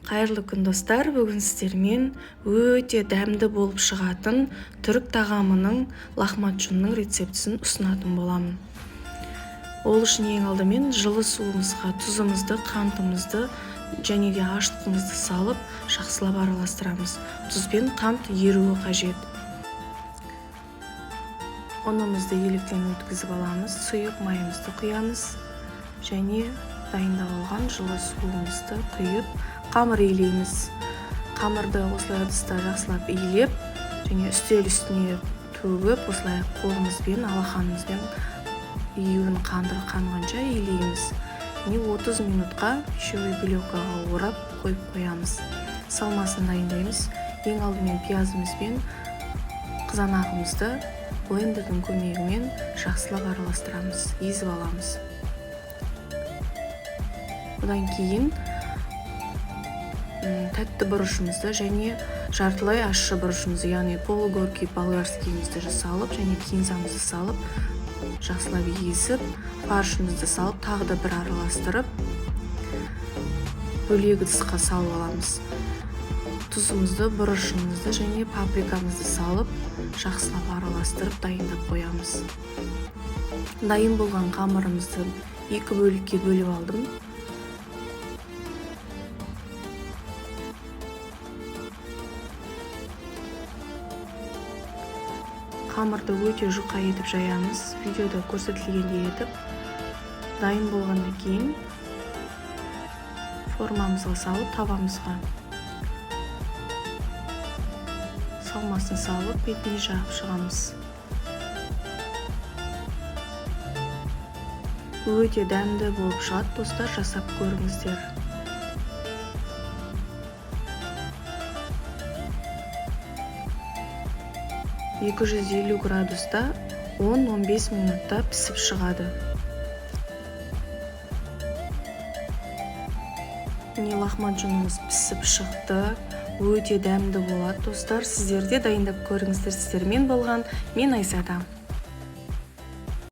Қайырлы күн, достар! Бүгін сіздермен өте дәмді болып шығатын түрік тағамының, лахмаджунның рецептісін ұсынатын боламын. Ол үшін ең алдымен жылы суымызға тұзымызды, қантымызды және де ашытқымызды салып, жақсылап араластырамыз. Тұз бен қант еруі қажет. Ұнымызды електен өткізіп аламыз, сұйық майымызды құямыз және дайындап алған жылы суымызды құйып, қамыр илейміз. Қамырды осылай ыдыста жақсылап илеп және үстел үстіне төгіп, осылай қолымызбен, алақанымызбен июін қанғанша илейміз. Және 30 минутқа пищевой пленкаға орап қойып қоямыз. Салмасын дайындаймыз. Ең алдымен пиязымыз бен қызанағымызды блендердің көмегімен жақсылап араластырамыз, езіп аламыз. Одан кейін тәтті бұрышымызды және жартылай ащы бұрышымызды, яғни полугорький болгарскийімізді салып және кинзамызды салып, жақсылап езіп, фаршымызды салып, тағы да бір араластырып, бөлек ыдысқа салып аламыз. Тұзымызды, бұрышымызды және паприкамызды салып, жақсылап араластырып, дайындап қоямыз. Дайын болған қамырымызды екі бөлікке бөліп алдым. Қамырды өте жұқа етіп жаямыз, видеода көрсетілгендей етіп. Дайын болғаннан кейін формамызға салып, табамызға салмасын салып, бетіне жағып шығамыз. Өте дәмді болып шығады, достар, жасап көріңіздер. 250 градуста 10-15 минутта пісіп шығады. Міне, лахмаджунымыз пісіп шықты. Өте дәмді болады, достар. Сіздер де дайындап көріңіздер. Сіздермен болған мен, Айзада.